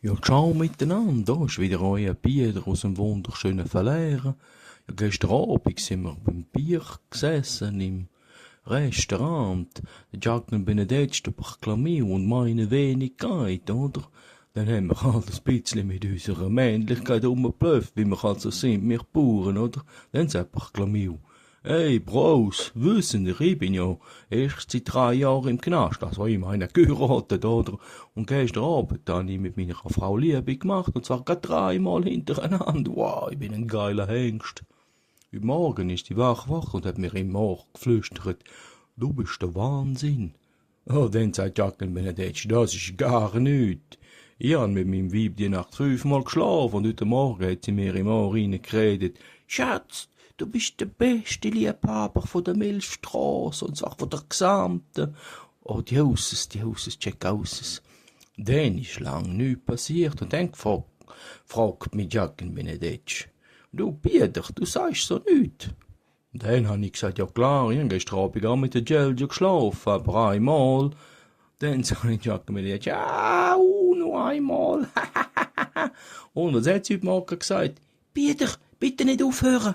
Ja, ciao miteinander, da ist wieder euer Bier aus dem wunderschönen Verlehren. Ja, gestern Abend sind wir beim Bier gesessen im Restaurant. Der Jacques Benedetto, der Proclamio und meine Wenigkeit, oder? Dann haben wir halt ein bisschen mit unserer Männlichkeit rumgeblufft, wie wir halt so sind, wir Bauern, oder? Dann sagt Proclamio: Hey, Bros, wissen ihr, ich bin ja erst seit 3 Jahren im Knast, also ich meine geheiratet, oder? Und gestern Abend habe ich mit meiner Frau Liebe gemacht, und zwar gerade 3-mal hintereinander. Wow, ich bin ein geiler Hengst. Heute Morgen ist die wach und hat mir im Ohr geflüstert: Du bist der Wahnsinn. Oh, dann sagt Jacques Benedetto: Das ist gar nichts. Ich habe mit meinem Weib die Nacht 5-mal geschlafen und heute Morgen hat sie mir im Ohr reingeredet: Schatz, du bist der beste Liebhaber von der Milchstraße und sag von der gesamten. Oh, die Hauses, check aus. Dann ist lang nichts passiert und dann fragt mich Jacques Benedetto: Du Bieder, du sagst so nichts. Und dann habe ich gesagt: Ja klar, ich habe gestern Abend auch mit der Gelja geschlafen, aber einmal. Dann sage ich Jacques Benedetto: Ja, nur einmal. Und was hat sie heute Morgen gesagt? Bieder, bitte nicht aufhören.